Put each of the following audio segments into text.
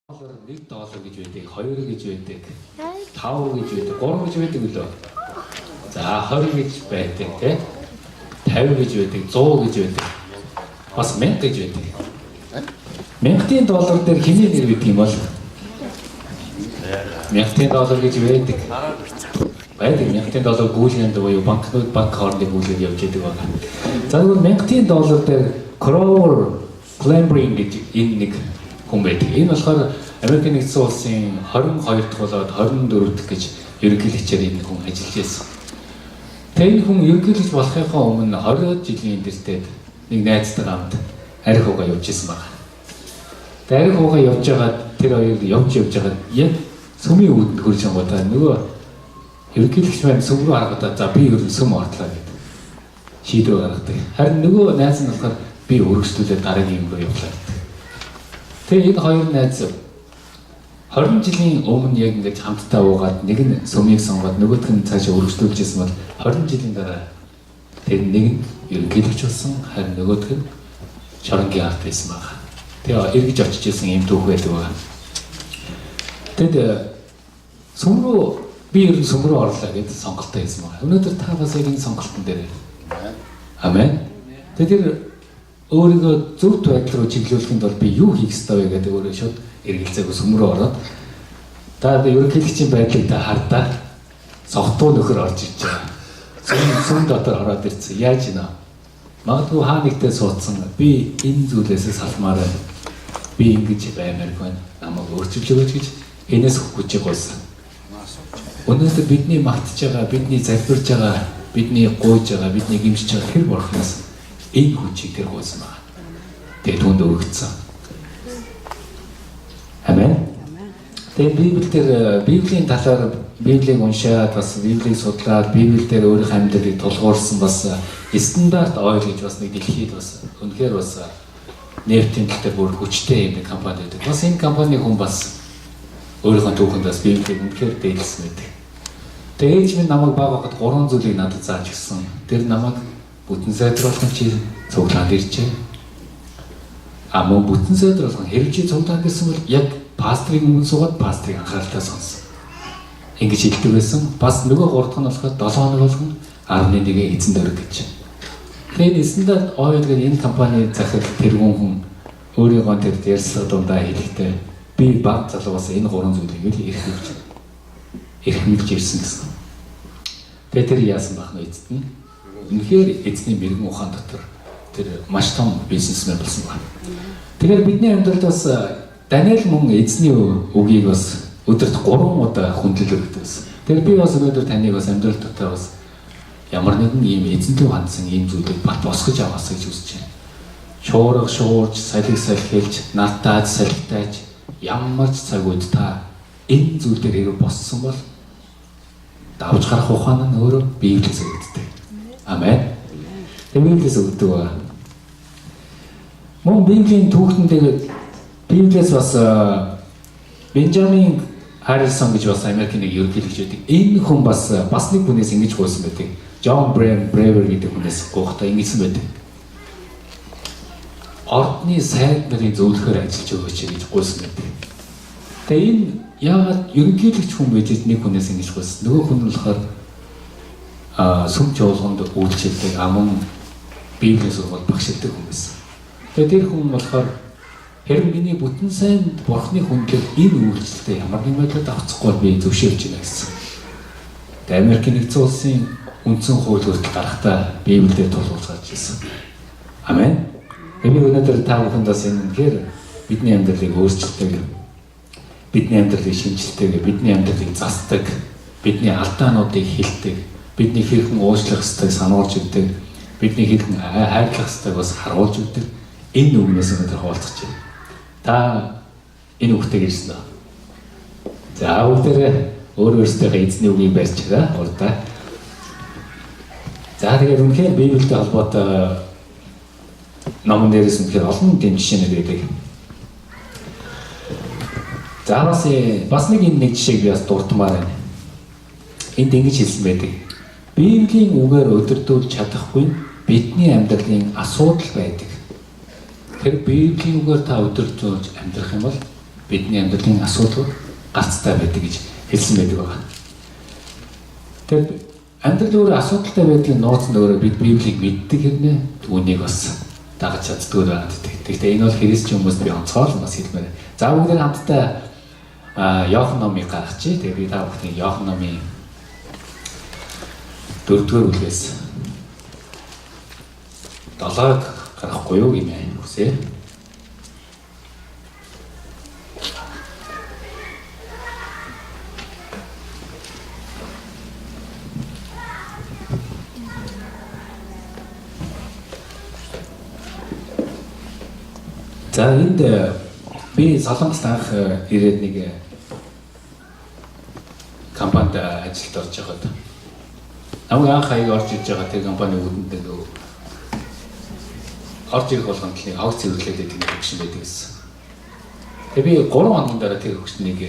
Доллар 1 доллар гэж байдаг, 2 гэж байдаг, 5 гэж байдаг, 3 гэж байдаг үлээ. За 20 гэж байдаг тий. 50 гэж байдаг, 100 гэж байдаг. Бас 1000 гэж байдаг. Мянгатын доллар дээр хэний нэр байдаг юм бол? Мянгатын доллар гэж байдаг. Байдаг. Мянгатын доллар гүйлгээнд буюу банкнууд банк хоорондын гүйлгээд явж байдаг байна. За тэгвэл мянгатын доллар дээр Grover Cleveland гэж энэ нэг хүн байдаг. Энэ болохоор Америкийн нэгдсэн улсын 22 дахь болоод 24 дахь гэж ерөнхийлөгчээр энэ хүн ажиллаж байсан. Тэгээ энэ хүн ерөнхийлөгч болохынхоо өмнө 20 жилийн эндэртэд нэг найзтайгаа хамт арх уугаа явж исэн байна. Тэгээ арх уугаа явж байгаад тэр хоёр явж явж байгаад яг сүмийн үүдэнд хүрч ангуудаа нөгөө ерөнхийлөгч маань сүм рүү харахад за би ер нь сүм орлоо гэдэг шийдвэр гаргадаг. Харин нөгөө найз нь болохоор би өргөжлүүлээд дараагийн юм руу явлаа гэдэг. Тэгээ энэ хоёр найз 20 жилийн өмнө яг ингэж хамтдаа уугаад нэг нь сүмийг сонгоод нөгөөх нь цаашаа өргөжлүүлж исэн бол 20 жилийн дараа тэр нэг нь ерөнхийлөгч болсон, харин нөгөөх нь шоронгийн ард байсан байна. Тэгээ эргэж очиж исэн юм түүх байдаг байна. Тэгэд сүм рүү би ер нь сүм рүү орлоо гэд сонголтоо хийсэн байна. Өнөөдөр та бас яг энэ сонголтон дээр. Амен. Тэгээд тэр өөрийгөө зөв байдал руу чиглүүлэхэд бол би юу хийх ёстой вэ гэдэг өөрөө шууд эргэлзээгүй сүм рүү ороод та ерөнхийлөгчийн байдлыг та хардаа согтуу нөхөр орж ирж байгаа. Сүм дотор ороод ирсэн. Яаж ийна? Магадгүй хаа нэгтээ суудсан би энэ зүйлээсээ салмаар байна. Би ингэж баймааргүй байна. Намайг өөрчилж өгөөч гэж энэс хүчийг гуйсан. Өнөөдөр бидний магтаж байгаа, бидний залбирж байгаа, бидний гуйж байгаа, бидний гэмшиж байгаа тэр бурхнаас энэ хүчийг тэр гуйсан байна. Тэгээд түүнд өгөгдсөн. Амен. Тэгээд Библиэл Библийн талаар Библийг уншаад бас Библийг судлаад Библиэл дээр өөрийнхөө амьдралыг тулгуурсан бас Standard Oil гэж бас нэг дэлхийд бас үнэхээр бас нефтийн тал дээр бүр хүчтэй юм нэг компани байдаг. Бас энэ компани хүн бас өөрийнхөө түүхэнд бас Библийг үнэхээр дээдлсэн байдаг. Тэгээ ээж минь намайг бага байхад гурван зүйлийг надад зааж өгсөн. Тэр намайг бүтэн сайдруулах чи цуглаанд иржээ. А мөн бүтэн сайдруулах хэрэг чи цуглаанд ирсэн бол яг пастрын өмнө суугаад пастрыг анхааралтай сонсон. Ингэж хэлдэг байсан. Бас нөгөө гурав дахь нь болохоор 7 хоног болгон 11-ээ эзэнд өрг гэж. Тэгээд Standard Oil гэдэг энэ компани захирал тэргүүн хүн өөрийгөө тэр ярьцлага дундаа хэлэхдээ би баг залуугаас энэ гурван зүйлийг л эрхэмлж ирсэн гэсэн. Тэгээд тэр яасан байх нь эцэст нь үнэхээр эзний мэрэгэн ухаан дотор тэр маш том бизнесмен болсон байна. Тэгэхээр бидний амьдралд бас Даниэл мөн эзний үгийг бас өдөрт 3 удаа хүндлэл өгдөг байсан. Тэгэхээр би бас өнөөдөр таныг бас амьдрал дотор бас ямар нэгэн ийм эзэн рүү хандсан ийм зүйлийг бат босгож аваасаа гэж хүсэж байна. Шуурга шуурж, салхи салхилж, нартааж, салхитааж ямар ч цаг үед та энэ зүйл дээр хэрэг боссон бол давж гарах ухаан нь өөрөө Библиэс өгдөг. Амен. Тэгээ Библиэс өгдөг ба. Мөн Библийн түүхэн дээр Библиэс бас Бенжамин Харрисон гэж бас Америкийн нэг ерөнхийлөгч байдаг. Энэ хүн бас бас нэг хүнээс ингэж гуйсан байдаг. Джон Бревер гэдэг хүнээс гуйхдаа ингэсэн байдаг. Ордны сайд нарын зөвлөхөөр ажиллаж өгөөч гэж гуйсан байдаг. Тэгээ энэ яагаад ерөнхийлөгч хүн байж нэг хүнээс ингэж гуйсан. Нөгөө хүн нь болохоор сүм чуулганд үйлчилдэг, аман Библийн сургууль багшилдаг хүн байсан. Тэгээ тэр хүн болохоор хэрэг миний бүтэн сайн бурхны хүндлэл энэ үйлчлэлтэд ямар нэгэн байдлаар давхцахгүй би зөвшөөрч байна гэсэн. Тэгээ Америкийн нэгдсэн улсын үндсэн хууль хүртэл гарахдаа Библиэлд тулгуурлаж гарч ирсэн. Амен. Тэгээ би өнөөдөр та бүхэнд бас энэ үнэхээр бидний амьдралыг өөрчилдөг, бидний амьдралыг шинэчилдэг, бидний амьдралыг засдаг, бидний алдаануудыг хилдэг, бидний хэрхэн уучлах ёстойг сануулж өгдөг, бидний хэрхэн хайрлах ёстойг бас харуулж өгдөг энэ үгнээс өнөөдөр хуваалцах байна. Та энэ үгтэйг ирсэн үү? За бүгдээрээ өөр өөрсдийнхээ эзний үгийг барьчихаа урдаа. За тэгээд үнэхээр Библиэтэй холбоотой номон дээрээс үнэхээр олон тийм жишээнүүд байдаг. За бас бас нэг энэ нэг жишээг би бас дурдмаар байна. Энд ингэж хэлсэн байдаг. Библийн үгээр удирдуулж чадахгүй бидний амьдралын асуудал байдаг. Тэр Библийн үгээр та удирдуулж амьдрах юм бол Бидний амьдралын асуудлууд гарцтай байдаг гэж хэлсэн байдаг байна. Тэгэхээр амьдрал өөрөө асуудалтай байдгийн нууц нь өөрөө бид Библийг мэддэг хэрнээ түүнийг бас дагаж чаддгүй байгаа гэдэг. Гэхдээ энэ бол христчин хүмүүст би онцгой л бас хэлмээр. За бүгд хамтдаа Иохан номыг гаргачих. Тэгээ би та бүхний Иохан номын 4-р бүлгээс 7-ыг гаргахгүй юу гэмээр хүсье. За энд би Солонгост анх ирээд нэг компанид ажилд орж байхад намайг анх хаяг орж иж байгаа тэр компани үүдэнд нэг орж ирэх болгонд л нэг хог цэвэрлээд байдаг нэг хөгшин байдаг гэсэн. Тэгээ би 3 хоногийн дараа тэр хөгшнийг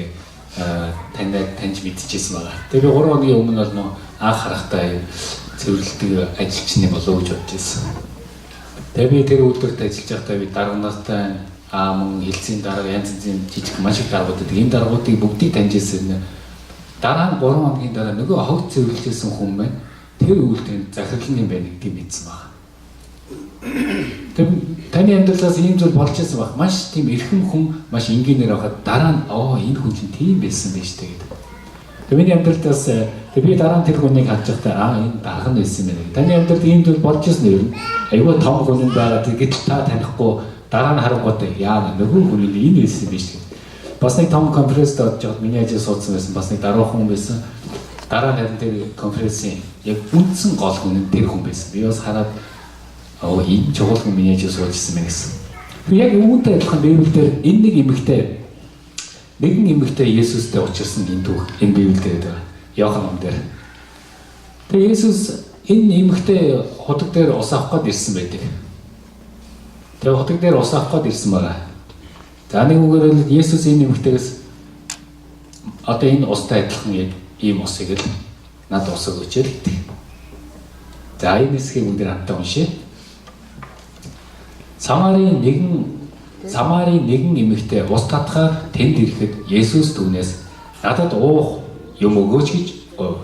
таньж мэдчихсэн байгаа. Тэгээ би 3 хоногийн өмнө бол нөө анх харахтаа цэвэрлэдэг ажилчны болов уу гэж бодож байсан. Тэгээ би тэр үйлдвэрт ажиллаж байхдаа би дарга нартай мөн хилцийн дарга янз янзын жижиг маш их даргууд байдаг. Энэ даргуудыг бүгдийг таньж ирсэн. Дараа нь 3 хоногийн дараа нөгөө хог цэвэрлэжсэн хүн маань тэр үйлдвэрийн захирал юм байна гэдгийг мэдсэн байна. Тэр таны амьдралаас ийм зүйл болж ирсэн баг. Маш тийм эрхэм хүн маш энгийнээр байхад дараа нь энэ хүн чинь тийм байсан байж тээ гэдэг. Тэгээ миний амьдралдаас тэг би дараа нь тэр хүнийг харж байхдаа энэ дарга нь байсан юм байна. Таны амьдралд ийм зүйл болж ирсэн юм. Айгүй том хүн байгаа гэтэл та танихгүй дараа нь харангуйтай яа нөгөө хүн энэ байсан юм биш гэдэг. Бас нэг том конференцд орж явахад миний ажил суудсан байсан. Бас нэг даруухан хүн байсан. Дараа нь харин тэр конференцийн яг үндсэн гол хүн нь тэр хүн байсан. Би бас хараад энэ чухал хүн миний ажил сууж ирсэн байна гэсэн. Би яг үүнтэй адилхан Библиэлд энэ нэг эмэгтэй нэгэн эмэгтэй Есүстэй уулзсан энэ түүх энэ Библиэлд байдаг. Иохан ном дээр. Тэгээ Есүс энэ эмэгтэй худаг дээр ус авах гээд ирсэн байдаг. Тэгээ худаг дээр ус авах гээд ирсэн байгаа. За нэг үгээр л Есүс энэ эмэгтэйгээс одоо энэ устай адилхан яг ийм усыг л надад ус өгөөч л гэдэг. За энэ хэсгийг бүгд хамтдаа уншъя. Самарын нэгэн эмэгтэй ус татахаар тэнд ирэхэд Есүс түүнээс надад уух юм өгөөч гэж говь.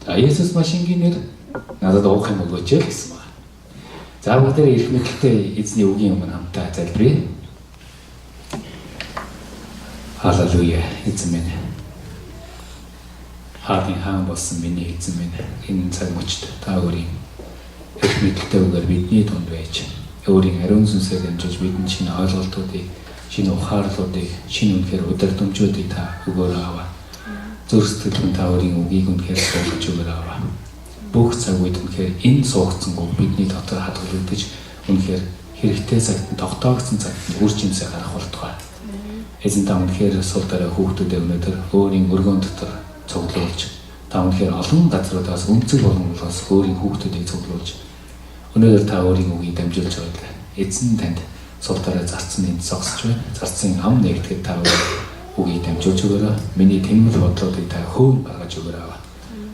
За Есүс маш энгийнээр надад уух юм өгөөч л гэсэн байна. За бүгдээрээ эрх мэдэлтэй эзний үгийн өмнө хамтдаа залбирая. Халелуя, эзэн минь. Хааны хаан болсон миний эзэн минь. Энэ цаг мөчд та өөрийн эрх мэдэлтэй үгээр бидний дунд байж өөрийн ариун сүнсээр дамжиж бидэнд шинэ ойлголтуудыг, шинэ ухаарлуудыг, шинэ үнэхээр удирдамжуудыг та өгөөрэй аваа. Зүрх сэтгэлд та өөрийн үгийг үнэхээр суулгаж өгөөрэй аваа. Бүх цаг үед үнэхээр энэ суугдсан үг бидний дотор хадгалагдаж үнэхээр хэрэгтэй цагт нь тогтоогдсон цагт нь үр жимсээ гарах болтугай. Эзэн та үнэхээр сул дараа хүүхдүүдээ өнөөдөр өөрийн өргөн дотор цуглуулж, та үнэхээр олон газруудаас өнцөг болгоноос өөрийн хүүхдүүдийг цуглуулж өнөөдөр та өөрийн үгийг дамжуулж байлаа. Эзэн танд сул дараа зарцсан энд зогсож байна. Зарцсан ам нэгтгэхэд та өөрийн үгийг дамжуулж өгөөрэй. Миний тэмгэл бодлуудыг та хөөн гаргаж өгөөрэй.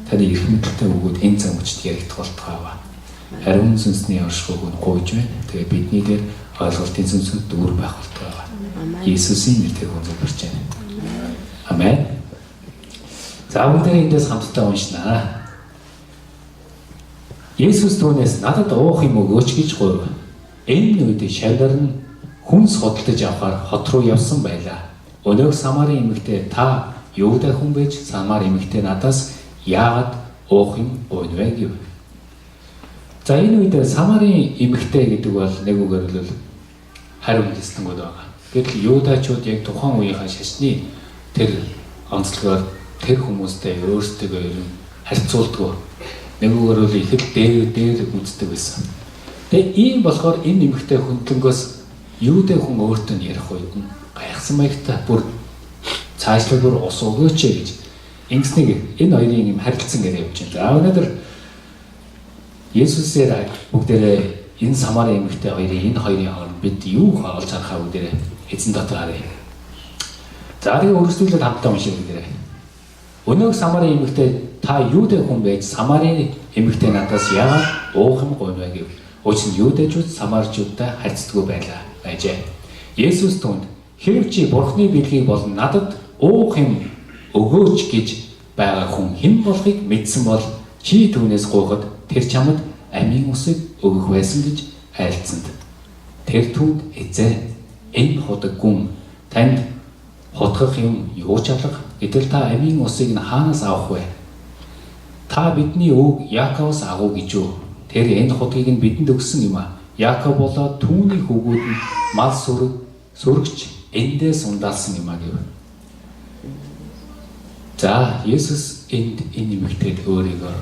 Таны эрх мэдэлтэй үгүүд энэ цаг мөчид яригдах болтугай аваа. Ариун сүнсний оршихуйг нь гуйж байна. Тэгээ бидний дээр ойлголтын сүнсэнд дүүр байх болтугай аваа. Иесусийн нэрээр хүндэтгэж байна. Амен. За бүгдээ эндээс хамтдаа уншнаа. Есүс түүнээс надад уух юм өгөөч гэж гуйв. Энэ үед шавнар нь хүнс худалдаж авахар хот руу явсан байлаа. Өнөөх Самарын эмэгтэй та Юудай хүн байж Самар эмэгтэй надаас яагаад уух юм гуйна вэ гэв. За энэ үед Самарын эмэгтэй гэдэг бол нэг үгээр л хариу үндэстэнгүүд байгаа. Гэтэл Юудачууд яг тухайн үеийнхаа шашны тэр онцлогоор тэр хүмүүстэй өөрсдөө ер нь харьцуулдаг. Нэг үгээр бол их л дээр үздэг байсан. Тэгээ ийм болохоор энэ эмэгтэй хөндлөнгөөс Юудэ хүн өөртөө нь ярих үед нь гайхсан маягтай бүр цаашлаад бүр ус өгөөч гэж ингэснийг энэ хоёрын юм харилцан яриа явж байна. За өнөөдөр Есүсээр бүгдээрээ энэ Самарын эмэгтэй хоёрын энэ хоёрын хооронд бид юу олж харахаа бүгдээрээ эзэн дотор харъя. За тэгээ өргөжлүүлээд хамтдаа уншия бүгдээрээ. Өнөөх Самарын эмэгтэй та Юудэ хүн байж Самарын эмэгтэй надаас яагаад уух юм гуйна вэ гэв. Учир нь Юудэчүүд Самарчуудтай харьцдаггүй байжээ. Есүс түүнд Хэрв чи Бурхны бэлгийг болон надад уух юм өгөөч гэж байгаа хүн хэн болохыг мэдсэн бол чи түүнээс гуйхад тэр чамд амийн усыг өгөх байсан гэж айлцсанд. Тэр түүнд эзэн энэ худаг гүн танд хутгах юм юу ч алга гэтэл та амийн усыг нь хаанаас авах вэ? Та бидний өвөг Яаковоос агуу гэж юу? Тэр энэ хутгийг нь бидэнд өгсөн юм а. Яаков болоод түүний хүүгүүд нь мал сүрэгч эндээс ундаалсан юм а гэв. За Есүс энд энэ эмэгтэйд өөрийгөө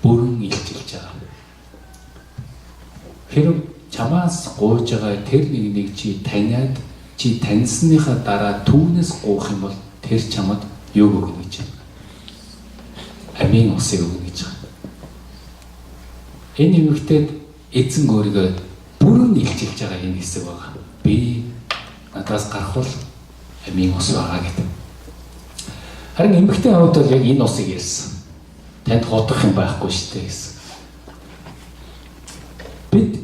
бүрэн илчилж байгаа. Хэрв чамаас гуйж байгаа тэр нэгнийг чи таниад чи таньсныхаа дараа түүнээс гуйх юм бол тэр чамд юуг өгнө гэж байна? Амийн усыг өгнө гэж байна. Энэ эмэгтэйд эзэн өөрийгөө бүрэн илчилж байгаа энэ хэсэг байгаа. Би надаас гарах бол амийн ус байгаа гэдэг. Харин эмэгтэй хувьд бол яг энэ усыг ярьсан. Танд хутгах юм байхгүй шүү дээ гэсэн.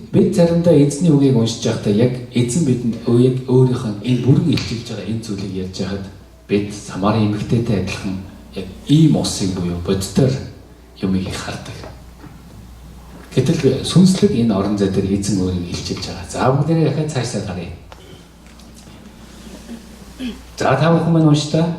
Бид заримдаа эзний үгийг уншиж байхдаа яг эзэн бидэнд яг өөрийнх нь энэ бүрэн илчилж байгаа энэ зүйлийг ярьж байхад бид Самарын эмэгтэйтэй адилхан яг ийм усыг буюу бодитоор юмыг их хардаг. Гэтэл сүнслэг энэ орон зай дээр эзэн өөрийг илчилж байгаа. За бүгдээрээ дахиад цаашдаа гаръя. За та бүхэн маань уншдаа.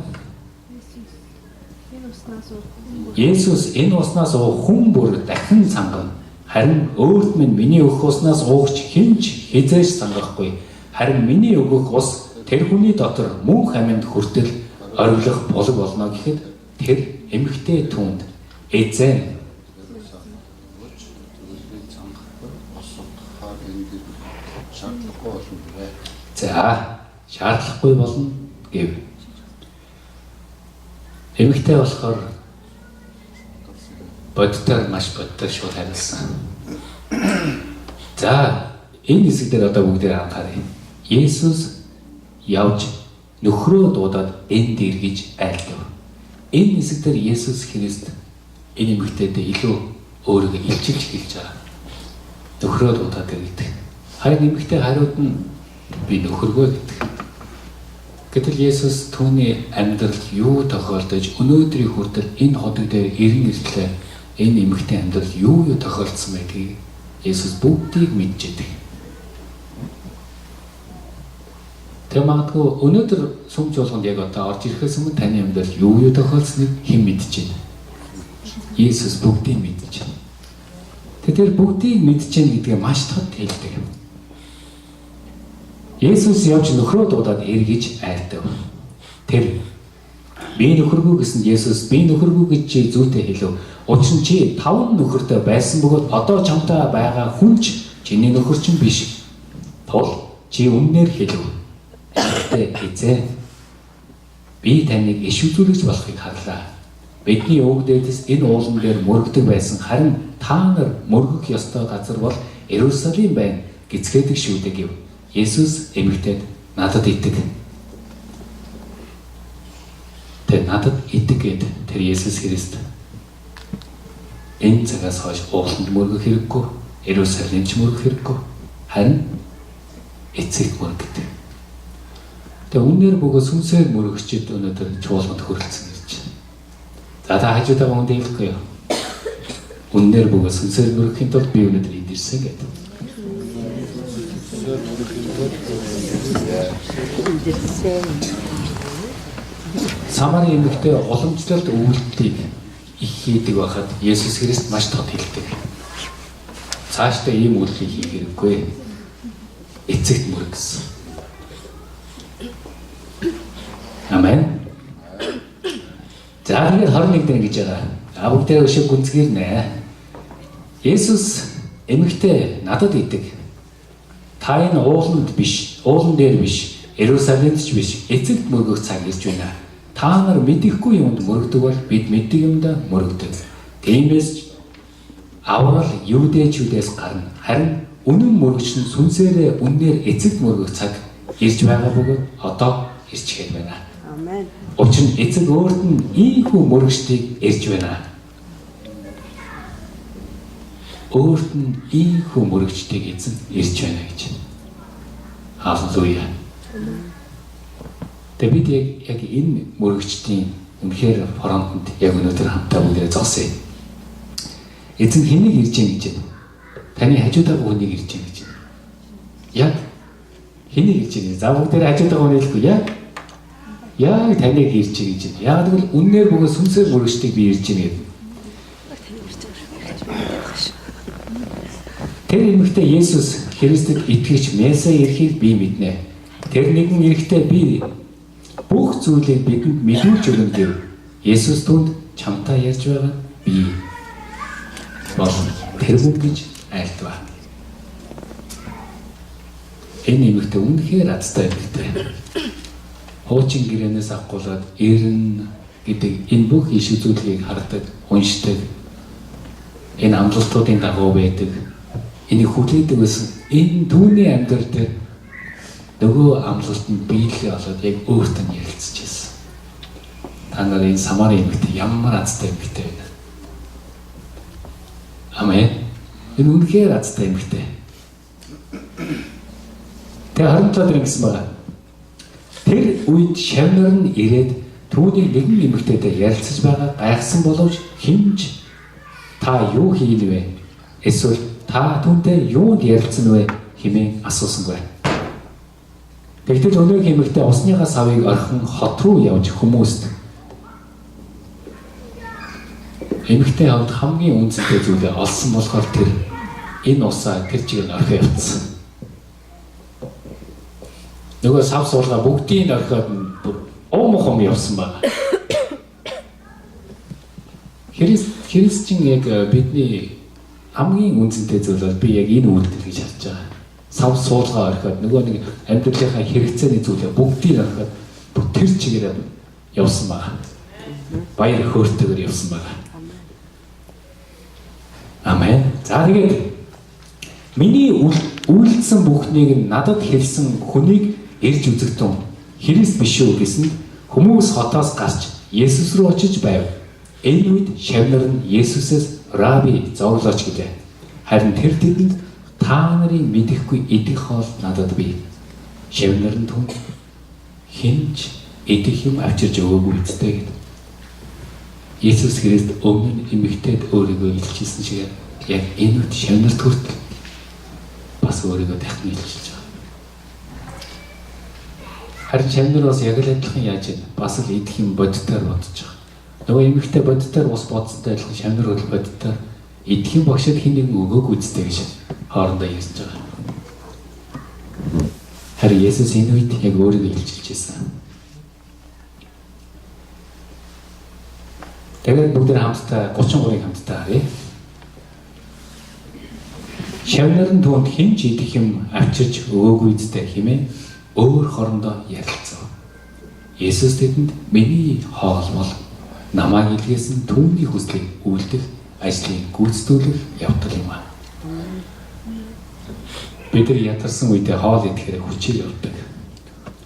Есүс энэ уснаас уух хүн бүр дахин цангана. Харин өөрт минь миний өгөх уснаас уугч хэн ч хэзээ ч цангахгүй. Харин миний өгөх ус тэр хүний дотор мөнх амьд хүртэл ориглох булаг болно гэхэд тэр эмэгтэй түүнд эзэн за шаардлагагүй болно гэв. Эмэгтэй болохоор бодитоор маш бодитоор шууд хариулсан. За энэ хэсэг дээр одоо бүгдээр анхааръя. Есүс явж нөхрөө дуудаад энд ир гэж айлдав. Энэ хэсэг дээр Есүс Христ энэ эмэгтэйдээ илүү өөрийгөө илчилж хэлж байгаа. Нөхрөө дуудаад ир гэдэг. Харин эмэгтэй хариуд нь би нөхөргүй гэдэг. Гэтэл Есүс түүний амьдралд юу тохиолдож өнөөдрийн хүртэл энэ ходог дээр ирэн ирлээ. Энэ эмэгтэй амьдрал юу тохиолдсон байдгийг Есүс бүгдийг мэдж байдаг. Тэр магадгүй өнөөдөр сүм чуулганд яг одоо орж ирэхээс өмнө таны амьдрал юу тохиолдсныг хэн мэдж байна? Есүс бүгдийг мэдж байна. Тэр бүгдийг мэдж байна гэдгээ маш тод хэлдэг. Есүс явж нөхрөө дуудаад ир гэж айлдав. Тэр би нөхөргүй гэсэн Есүс би нөхөргүй гэж чи зүйтэй хэлв. Учир нь чи 5 нөхөртэй байсан бөгөөд одоо чамтай байгаа хүн ч чиний нөхөр чинь биш. Тул чи үннээр хэлв. Гэхдээ эзэн би таныг иш үзүүлэгч болохыг харлаа. Бидний өвөг дээдэс энэ уулан дээр мөрөгдөг байсан харин та нар мөргөх ёстой газар бол Иерусалим байна гэцгээдэг шүү дээ гэв. Есүс эмэгтэйд надад итэг. Тэр надад итэг гэд тэр Есүс Христ энэ цагаас хойш ууланд мөргөх хэрэггүй, Иерусалимд ч мөргөх хэрэггүй. Харин эцэгт мөргөдөг. Тэгээ үнээр бөгөөд сүнсээр мөргөгчд өнөөдөр чуулганд хүрэлцэн ирж байна. За та хажуудаа хүнд хэлэхгүй юу? Үнээр бөгөөд сүнсээр мөргөхийн тулд би өнөөдөр энд ирсэн гэдэг. Самарын эмэгтэй уламжлалт үйлдэлийг их хийдэг байхад Есүс Христ маш тод хэлдэг. Цаашдаа ийм үйлдэлийг хийх хэрэггүй. Эцэгт мөрөг гэсэн. Амен. За тэгээд 21 дээр ингэж байгаа. А бүгдээ өшөө гүнзгийрнэ. Есүс эмэгтэй надад идэг. Та энэ ууланд биш, уулан дээр биш, Иерусалимд ч биш, эцэгт мөргөх цаг ирж байна. Та нар мэдэхгүй юмд мөрөгдөг бол бид мэддэг юмдаа мөрөгдөг. Тиймээс аврал юудэчүүдээс гарна. Харин үнэн мөргөч нь сүнсээрээ үннээр эцэгт мөргөх цаг ирж байгаа бөгөөд одоо ирчгээд байна. Амен. Учир нь эцэг өөрт нь ийхүү мөргөчдийг ирж байна. Өөрт нь ийхүү мөргөчдийг эзэн ирж байна гэж. Халелуя. Тэгээ бид яг энэ мөрөгчдийн үнэхээр фронтонд яг өнөөдөр хамтаа бүгдээ зогсъё. Эзэн хэнийг ирж гин гэж байна? Таны хажууд байгаа хүнийг ирж гин гэж байна. Яг хэнийг ирж гин? За бүгдээ хажууд байгаа хүнийг хэлэхгүй яг таныг ирж гин гэж байна. Яг тэгвэл үннээр бөгөөд сүнсээр мөрөгчдийг би ирж гин гэдэг. Тэр эмэгтэй Есүс Христэд итгэгч Меса ирэхийг би мэднэ. Тэр нэгэн эрэхтэй би бүх зүйлийг бидэнд мэдүүлж өгнө гэв. Есүс түнд чамтай ярьж байгаа би бол тэр хүн гэж айлтваа. Энэ эмэгтэй үнэхээр азтай эмэгтэй. Хуучин гэрээнээс авахгуулаад ирнэ гэдэг энэ бүх иш үзүүлгийг хардаг, уншдаг. Энэ амлалтуудын дагуу байдаг. Энийг хүлээдэг байсан. Энэ түүний амьдрал дээр нөгөө амлалт нь биелээ болоод яг өөртөө нь ярилцж байсан. Та нар энэ Самарын эмэгтэй ямар азтай эмэгтэй вэ? Амен. Энэ үнэхээр азтай эмэгтэй. Тэгээ 27 дээр ингэсэн байна. Тэр үед шавнар нь ирээд түүнийг нэгэн эмэгтэйтэй ярилцаж байгаа гайхсан боловч хинж та юу хийн вэ? Эсвэл та түүнтэй юунд ярилцсан вэ хэмээн асуусангүй. Тэгтэл өнөөгийн эмэгтэй усныхаа савыг орхин хот руу явж хүмүүст эмэгтэй хувьд хамгийн үнэтэй зүйлээ олсон болохоор тэр энэ усаа тэр чигээр орхио явцсан. Нөгөө сав суулгаа бүгдийг орхиод бүр ум хум явсан байна. Христчин яг бидний хамгийн үнцэнтэй зүйл бол би яг энэ үйлдэл гэж харж байгаа. Сав суулгаа орхиод нөгөө нэг амьдралынхаа хэрэгцээний зүйлээ бүгдийг орхиод бүр тэр чигээр явсан байна. Баяр хөөртэйгээр явсан байна. Амен. За тэгээд миний үйлдсэн бүхнийг надад хэлсэн хүнийг ирж үзэгтэн Христ биш үү гэсэн хүмүүс хотоос гарч Есүс рүү очиж байв. Энэ үед шавнар нь Есүсээс Раби зовлооч гэлээ. Харин тэр тэдэнд та нарын мэдэхгүй идэх хоол надад бий. Шавнар нь түнд хинч идэх юм авчирч өгөөгүй үсттэй гэв. Есүс Христ өмнө нь эмэгтэйд өөрийгөө илчилсэн шиг яг энэ үед шавнарт хүртэл бас өөрийгөө дахин илчилж байгаа. Харин шавнар бас яг л адилхан яаж вэ? Бас л идэх юм бодитоор бодож байгаа. Нөгөө эмэгтэй бодитоор ус бодсонтой адилхан шавнар бол бодитоор идэх юм багшид хэн нэгэн өгөөгүй үсттэй гэж хоорондоо ярьж байгаа. Харин Есүс энэ үед яг өөрийгөө илчилж байсан. Тэгээд бүгд хамтдаа 33-ыг хамтдаа харъя. Шавнар нь түүнд хэн ч идэх юм авчирч өгөөгүй үсттэй хэмээн өөр хоорондоо ярилцав. Есүс тэдэнд миний хоол бол намайг илгээсэн түүний хүслийг үйлдэх ажлыг гүйцэтгүүлэх явдал юм аа. Бид нар ядарсан үедээ хоол идэхээр хүчээр явдаг.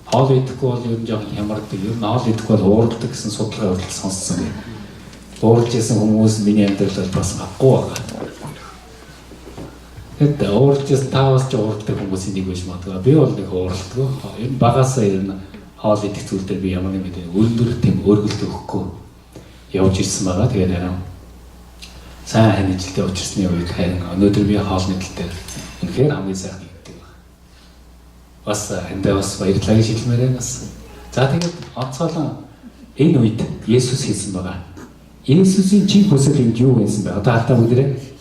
Хоол идэхгүй бол ер нь жоохон хямардаг. Ер нь хоол идэхгүй бол уурладаг гэсэн судалгаа хүртэл сонссон юм. Ууралж исэн хүмүүс миний амьдрал бол бас авахгүй байгаа. Тэгэд ууралж исэн та бас ч уурладаг хүмүүсийн нэг байж магадгүй. Би бол нэг уурладаг. Ер нь багасаа ер нь хоол идэх зүйл дээр би ямар нэг мэдээ өндөр тийм өргөлт өгөхгүй явж ирсэн байгаа. Тэгээд харин сайн хань ижилтэй учирсны үед харин өнөөдөр би хоолны тал дээр үнэхээр хамгийн сайхан иддэг байна. Бас эндээ бас баярлалаа гэж хэлмээр байна бас. За тэгээд онцгойлон энэ үед Есүс хэлсэн байгаа. Есүсийн чин хүсэл энд юу байсан бэ? Одоо хартаа бүгдээрээ.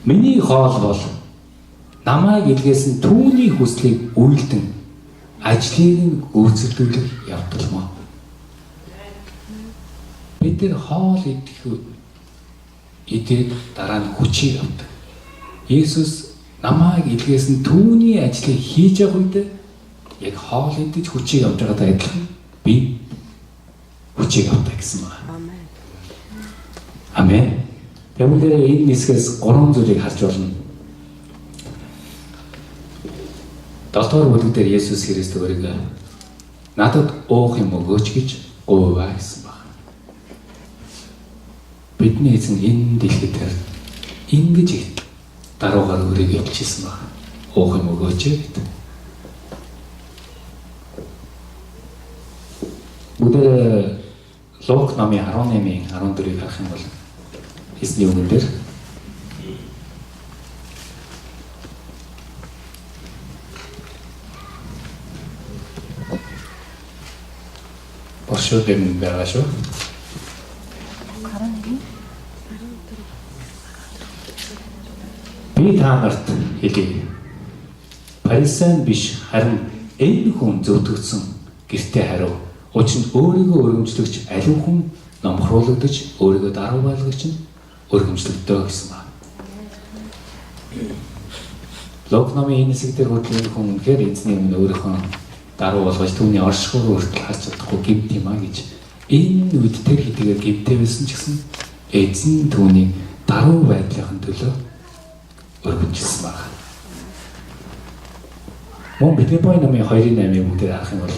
Миний хоол бол намайг илгээсэн түүний хүслийг үйлдэн ажлыг нь гүйцэтгүүлэх явдал мөн. Бид нар хоол идэх идээд дараа нь хүчийг авдаг. Есүс намайг илгээсэн түүний ажлыг хийж явах үед яг хоол идэж хүчийг авч байгаатай адилхан би хүчийг авдаг гэсэн байна. Амен. Тэгвэл энэ хэсгээс гурван зүйлийг харж болно. 7 дугаар бүлэг дээр Есүс Христ өөрийгөө надад уух юм өгөөч гэж гуйваа гэсэн байна. Бидний эзэн энэ дэлхий дээр ингэж даруугаар өөрийгөө илчилсэн байна. Уух юм өгөөч гэдэг. Бүгдээ Лук номын 18-ийн 14-ийг харах юм бол эзний үгэн дээр Боршууд юм байгаа шүү. 18. Би та нарт хэлье. Парисан биш харин энэ хүн зөвтгөгдсөн гэртээ хариу. Учир нь өөрийгөө өргөмжлөгч аливаа хүн номхруулагдаж өөрийгөө даруй байлгагч нь өргөмжлөгдөө гэсэн байна. Лук номын энэ хэсэг дээр хүртэл энэ хүн үнэхээр эзний өмнө өөрийнхөө даруй болгож түүний оршихуйг хүртэл харж чадахгүй гэмт юм а гэж энэ үед тэр хэдийгээр гэмтэй байсан ч гэсэн эзэн түүний даруй байдлын төлөө өргөмжилсөн байна. Мөн Филиппой номын 2:8-ыг бүгдээр харах юм бол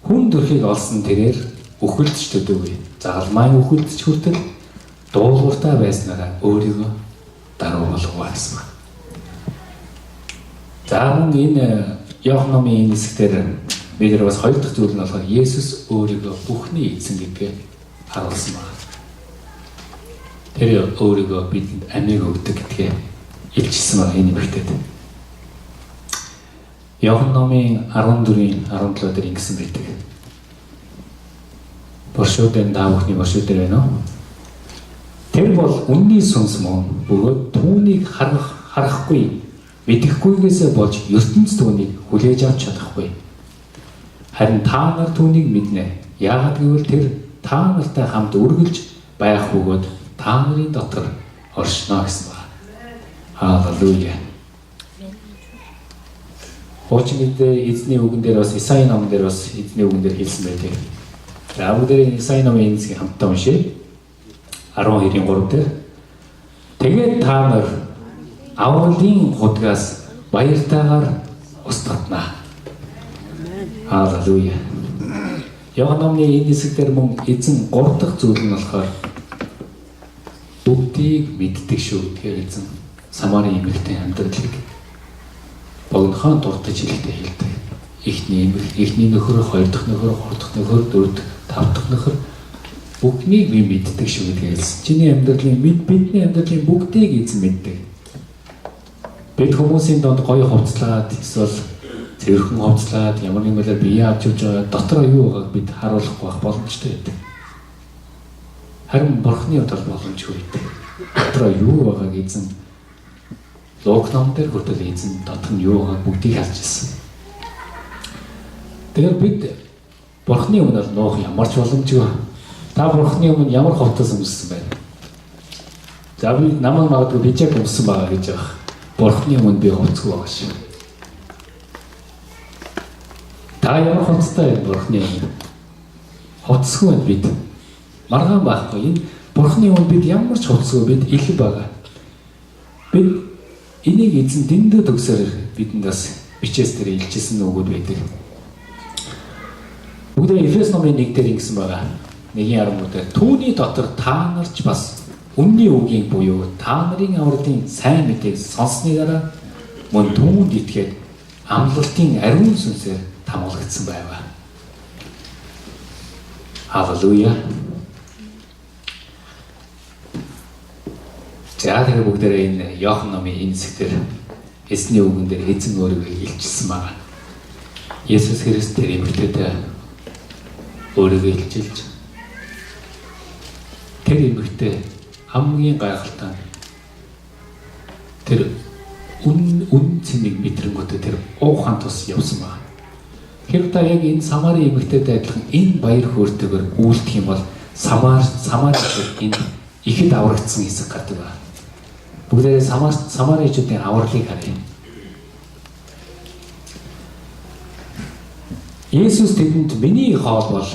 хүн төрхийг олсон тэрээр үхэлдэж төдийгүй загалмайн үхэлдэж хүртэл дуулууртай байснараа өөрийгөө даруй болгов гэсэн байна. За мөн энэ Иохан номын энэ хэсгээр бид нар бас хоёр дахь зүйл нь болохоор Есүс өөрийгөө бүхний эзэн гэдгээ харуулсан байна. Тэр өөрийгөө бидэнд амийг өгдөг гэдгээ илчилсэн байна энэ эмэгтэйд. Иохан номын 14-ийн 17 дээр ингэсэн байдаг. Боршуудын та бүхний боршууд дээр байна уу? Тэр бол үнний сүнс мөн бөгөөд түүнийг харахгүй мэдэхгүйгээсээ болж ертөнц түүнийг хүлээж авч чадахгүй. Харин та нар түүнийг мэднэ. Яагаад гэвэл тэр та нартай хамт үргэлж байх бөгөөд та нарын дотор оршино гэсэн байна. Халелуя. Хуучин мэдээ эзний үгэн дээр бас Исаи номон дээр бас эзний үгэн дээр хэлсэн байдаг. За бүгдээ Исаи номын энэ хэсгийг хамтдаа уншъя. 12-ийн 3 дээр. Тэгээд та нар авралын худгаас баяртайгаар устгатнаа. Халелуя. Иохан номны энэ хэсэг дээр мөн эзэн 3 дахь зүйл нь болохоор бүгдийг мэддэг шүү гэдгээр эзэн Самарын эмэгтэй амьдралыг богинохон дурдж хэлэхдээ хэлдэг. Эхний эмэг, эхний нөхөр, хоёр дахь нөхөр, гурав дахь нөхөр, дөрөв дэх, тав дахь нөхөр бүхнийг би мэддэг шүү гэдгийг хэлсэн. Чиний амьдралын бидний амьдралын бүгдийг эзэн мэддэг. Бид хүмүүсийн донд гоё хувцлаад эсвэл цэвэрхэн хувцлаад ямар нэгэн байдлаар бие авч явж байгаа дотроо юу байгааг бид харуулахгүй байх боломжтой байдаг. Харин Бурхны хувьд бол боломжгүй байдаг. Дотроо юу байгааг эзэн Лук ном дээр хүртэл эзэн дотор нь юу байгааг бүгдийг харж ирсэн. Тэгэхээр бид Бурхны өмнө бол нуух ямар ч боломжгүй. Та Бурхны өмнө ямар хувцас өмссөн байна? За би намайг магадгүй бижак өмссөн байгаа гэж байгаа. Бурхны өмнө би хувцсгүй байгаа шүү. Та ямар хувцастай байна Бурхны өмнө? Хувцсгүй байна бид. Маргаан байхгүй. Энэ Бурхны өмнө бид ямар ч хувцсгүй, бид элэг байгаа. Бид энийг эзэн дэндүү төгсөөр бидэнд бас бичээс дээр илчилсэн үгүүд байдаг. Бүгдээ Эфес номын 1 дээр ингэсэн байгаа. 1:13 дээр түүний дотор та нар ч бас үнний үгийн буюу та нарын авралын сайн мэдээг сонссны дараа мөн түүнд итгээд амлалтын ариун сүнсээр хамгаалагдсан байв. Халелуя. За тэгэхээр бүгдээрээ энэ Иохан номын энэ хэсэг дээр эзний үгэн дээр эзэн өөрийгөө илчилсэн байна. Есүс Христ тэр эмэгтэйтэй өөрийгөө илчилж тэр эмэгтэй хамгийн гайхалтай тэр үн цэнийг мэдрэнгүүтээ тэр уухан тус явсан байна. Тэр та яг энэ Самарын эмэгтэйтэй адилхан энэ баяр хөөртэйгээр үйлдэх юм бол Самарчууд энэ ихэд аврагдсан хэсэг гардаг байна. Бүгдээрээ Самаричуудын авралыг харъя. Есүс тэдэнд миний хоол бол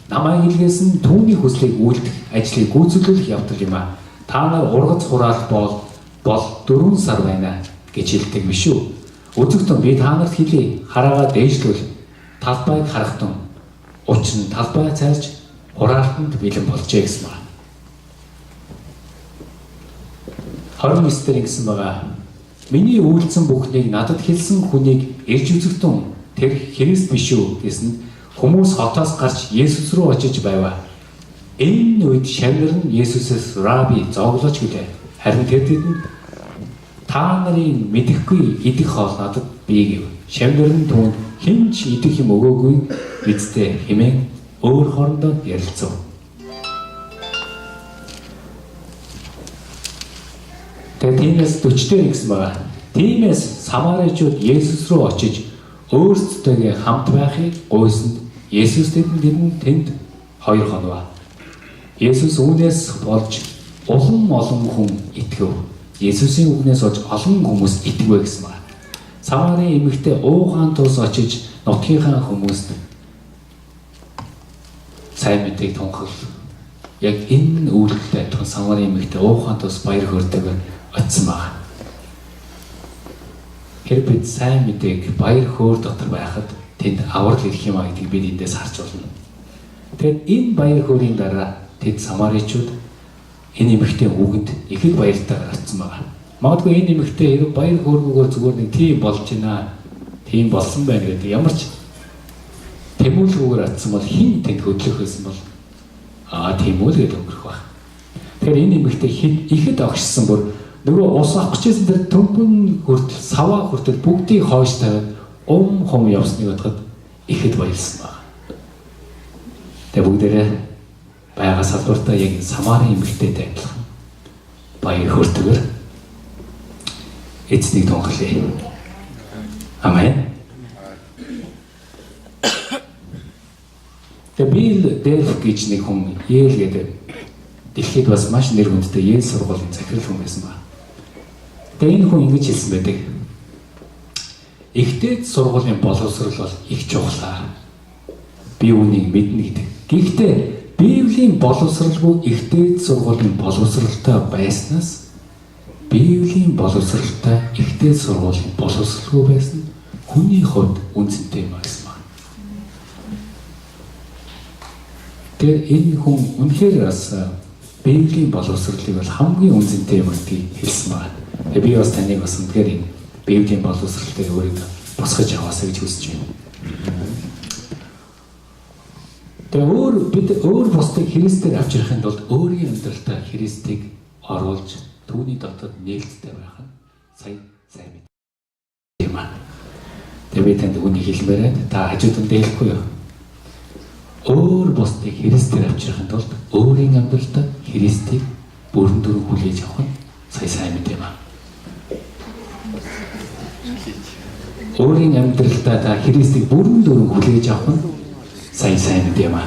намайг илгээсэн түүний хүслийг үйлдэх ажлыг гүйцэтгүүлэх явдал юм а. Та нар ургац хураалт бол 4 сар байна гэж хэлдэг биш үү? Үзэгтэн би та нарт хэлье. Хараагаа дээшлүүл талбайг харахтун. Учир нь талбай цайрч хураалтанд бэлэн болжээ гэсэн байна. 29 дээр ингэсэн байгаа. Миний үйлдсэн бүхнийг надад хэлсэн хүнийг ирж үзэгтэн Тэр Христ биш үү гэсэнд хүмүүс хотоос гарч Есүс рүү очиж байв. Энэ үед шавнар нь Есүсээс "Раби, зооглооч" гэлээ. Харин тэр тэдэнд "Та нарын мэдэхгүй идэх хоол надад бий" гэв. Шавнар нь түүнд "Хэн ч идэх юм өгөөгүй биз дээ" хэмээн өөр хоорондоо ярилцав. Тэгээ тиймээс 40 дээр ингэсэн байгаа. Тиймээс Самаричууд Есүс рүү очиж өөрсдтэйгээ хамт байхыг гуйсанд Есүс тэдэнд тэнд 2 хонов. Есүс үүнээс болж улам олон хүн итгэв. Есүсийн үгнээс болж олон хүмүүс итгэвэ гэсэн байна. Самарын эмэгтэй уугаан тус очиж нутгийнхаа хүмүүст сайн мэдээг тунхал. Яг энэ үйлдэлтэй адилхан Самарын эмэгтэй уугаан тус баяр хөөртэйгээр очсон байна. Тэр бид сайн мэдээг баяр хөөр дотор байхад тэнд аврал ирэх юм а гэдгийг бид эндээс харж байна. Тэгэд энэ баяр хөөрийн дараа тэд Самаричууд энэ эмэгтэй үгэнд их л баяртайгаар очсон байгаа. Магадгүй энэ эмэгтэй хэрэг баяр хөөргүйгээр зүгээр нэг тийм болж байна. Тийм болсон байна гэдэг ямар ч тэмүүлгүүгээр очсон бол хэн тэнд хөдлөх байсан бол тийм үү л гэдэг өнгөрөх байх. Тэгэхээр энэ эмэгтэй ихэд огшсон бүр нөгөө ус авах гэжсэн тэр төмбөн хүртэл саваа хүртэл бүгдийг хойш тавиад хум явсныг бодоход ихэд баярлсан байна. Тэгээ бүгдээрээ байгаа салбартаа яг Самарын эмэгтэйтэй адилхан баяр хөөртэйгээр эзнийг тунхлая. Амен. Тэгээ Билл Делф гэж нэг хүн Йейл гэдэг дэлхийд бас маш нэр хүндтэй Йейл сургуулийн захирал хүн байсан ба. Тэгээ энэ хүн ингэж хэлсэн байдаг. Ихтэй сургуулийн боловсрол бол их чухлаа. Би үүнийг мэднэ гэдэг. Гэхдээ Библийн боловсралгүй ихтэй сургуулийн боловсралтай байснаас Библийн боловсралтай ихтэй сургуулийн боловсралгүй байсан хүний хувьд үнцэнтэй юм а гэсэн байна. Тэгэхээр энэ хүн үнэхээр бас Библийн боловсролыг бол хамгийн үнцэнтэй юм гэдгийг хэлсэн байна. Тэгээ би бас таныг бас үнэхээр энэ Библийн боловсролтыг өөрийгөө босгож аваасаа гэж хүсэж байна. Тэгээ бид өөр бусдыг Христээр авчрахын тулд өөрийн амьдралдаа Христийг оруулж түүний дотор нээлттэй байх нь сайн мэд юм аа. Тэгээ би танд үүнийг хэлмээр байна. Та хажууд нь хэлэхгүй юу? Өөр бусдыг Христээр авчрахын тулд өөрийн амьдралдаа Христийг бүрэн дүрэн хүлээж авах нь сайн мэд юм аа. Өөрийн амьдралдаа та Христийг бүрэн дүрэн хүлээж авах нь сайн мэд юм аа.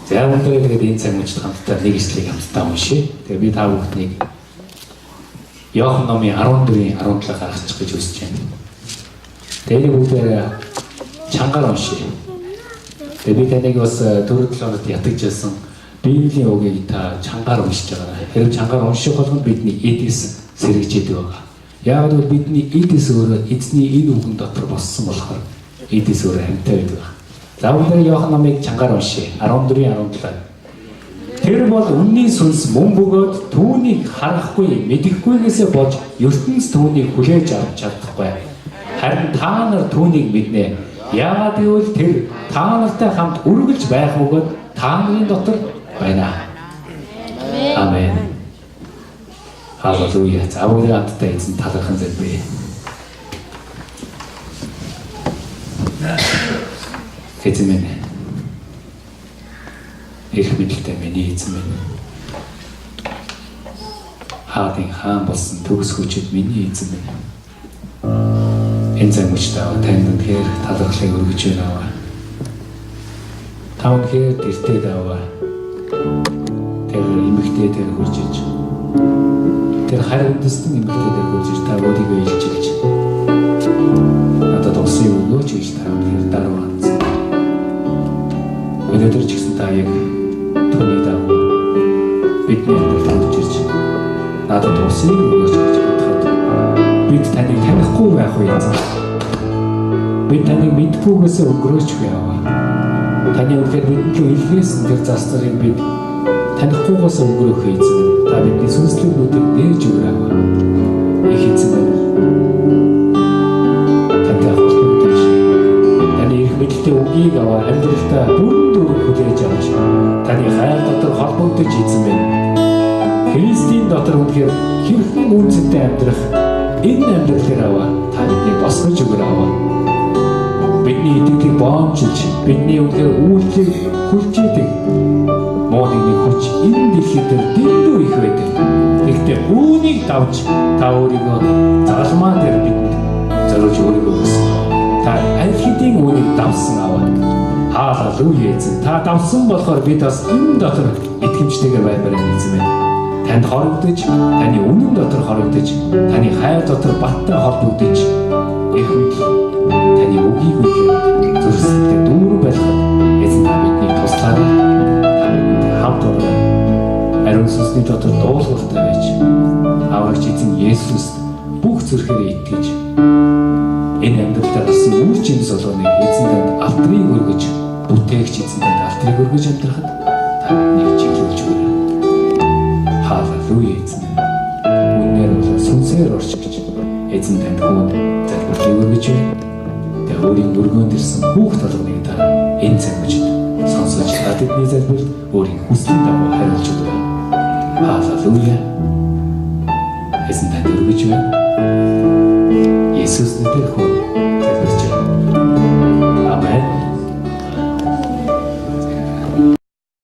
За өнөөдөр тэгээд энэ цаг мөчид хамтдаа нэг ишлэгийг хамтдаа уншъя. Тэгээ би та бүхнийг Иохан номын 14-ийн 17 гаргачих гэж хүсэж байна. Тэгээ бүгдээ чангаар уншъя. Тэгээ би таныг бас 4-7 хоногт ятгаж байсан Библийн үгийг та чангаар уншиж байгаа. Хэрв чангаар унших болгонд бидний эдис сэргэж идэг байгаа. Яг л бидний эдис өөрөө эзний энэ үгэн дотор боссон болохоор эдис өөрөө амьтай байдаг. За өнөөдөр Иохан номыг чангаар уншъя. 14-ийн 17. Тэр бол үнний сүнс мөн бөгөөд түүнийг харахгүй мэдэхгүйгээсээ болж ертөнц түүнийг хүлээж авч чадахгүй. Харин та нар түүнийг мэднэ. Яагаад гэвэл тэр та нартай хамт үргэлж байх бөгөөд та нарын дотор байна. Амен. Халелуя. За бүгд хамтдаа эзэн талархан залбирая. Эзэн минь. Эрх мэдэлтэй миний эзэн минь. Хаадын хаан болсон төгс хүчит миний эзэн минь. Энэ цаг мөчид танд үнэхээр талархлыг өргөж байна. Та үнэхээр тэртээ даваа. Тэр эмэгтэй дээр хурж иж. Тэр харь үндэстэн эмэгтэй дээр хурж иж та өөрийгөө илчилж. Надад усыг өгөөч гэж та үнэхээр даруй хандсан. Өнөөдөр ч гэсэн та яг түүний дагуу бидний амьдралд хурж ирж надад усыг өгөөч гэж хандхад бид таныг танихгүй байх уу эзэн. Бид таныг мэдхгүйгээсээ өнгөрөөч яваа. Таны үнэхээр бидэнд илгээсэн тэр зас зарыг бид Танихгүйгээс өнгөрөөх эзэн минь. Та бидний сүнслэг нүдийг нээж өгөөрэй. Их эзэн минь. Тантай холбогдож, таны эрх мэдэлтэй үгийг аваа амьдралдаа бүрэн дүүрэн хүлээж авч, таны хайр дотор холбогдож, эзэн минь. Христийн дотор үнэхээр хэрхэн үнэ цэнтэй амьдрах энэ амьдралаар аваа та биднийг босгож өгөөрэй аваа. Бидний итгэлийг боомжилж, бидний үнэхээр үйлдэлийг хүлчээдэг муу нэгний хүч энэ дэлхий дээр дэндүү их байдаг. Тэгэхдээ үүнийг давж та өөрийгөө загалмаа дээр бидэнд зориулж өөрийгөө өгсөн. Та аль хэдийн үүнийг давсан аваа. Хаалелуя, эзэн. Та давсан болохоор бид бас энэ дотор итгэмжтэйгээр баймаар байна, эзэн минь. Танд хорогдож, таны үнэн дотор хорогдож, таны хайр дотор баттай холбогдож, их мэдл таны үгийг үнэхээр зүрх сэтгэлээр дүүрэн байлгахад эзэн та биднийг туслаарай. Та бидэнтэй хамт болоорой. Ариун сүнсний дотор дуулууртай байж, аврагч эзэн Есүст бүх зүрхээрээ итгэж, энэ амьдралдаа гарсан үр жимс болгоныг эзэн танд алдрыг өргөж, бүтээгч эзэн танд алдрыг өргөж амьдрахад та биднийг чиглүүлж өгөөрэй. Хаалелуя, эзэн. Үнээр бол сүнсээр орчигч эзэн танд хүнд залбирлыг өргөж байна. Тэгээ өөрийн өргөөнд ирсэн хүүхд болгоныг та энэ цаг мөчид сонсож, та тэдний залбиралд өөрийн хүслийн дагуу хариулж өгөөрэй. Хаалелуя. Эзэн танд өргөж байна. Есүс нэрээр хүнд